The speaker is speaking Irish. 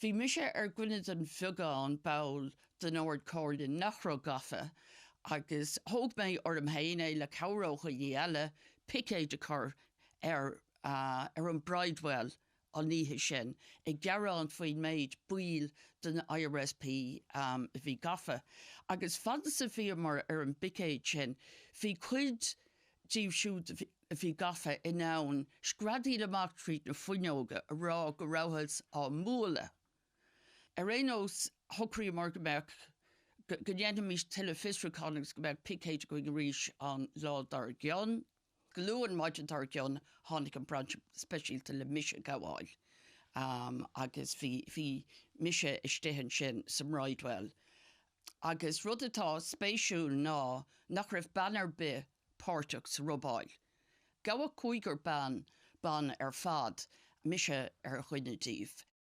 Bhí mise ar dhuine den bheagán ball den Ard Chomhairle nach raibh gafa agus thóg mé orm féin é, le cabhair ó dhaoine eile, picéid a chur ar ar an Bridewell an oíche sin, ag gearán faoin méid baill den IRSP a bhí gafa. Agus fad is a bhíomar ar an bpicéad sin, bhí cuid díobh siúd a bhí gafa in ann screadaíl amach tríd na fuinneoga a rá go rabhthas á mbualadh. Ar aon nós, shocraíomar go mbeadh, go ndéanfaimis tuilleadh fiosrúcháin agus go mbeadh picéid againn arís an lá dár gcionn. Go luath an mhaidin dár gcionn tháinig an Brainse Speisialta le mise a ghabháil agus bhí, bhí mise istigh ansin sa mBridewell. Agus rud atá spéisiúil ná nach raibh bean ar bith páirteach sa robáil. Gabhadh cúigear bean, ban ar fad, mise ar dhuine díobh.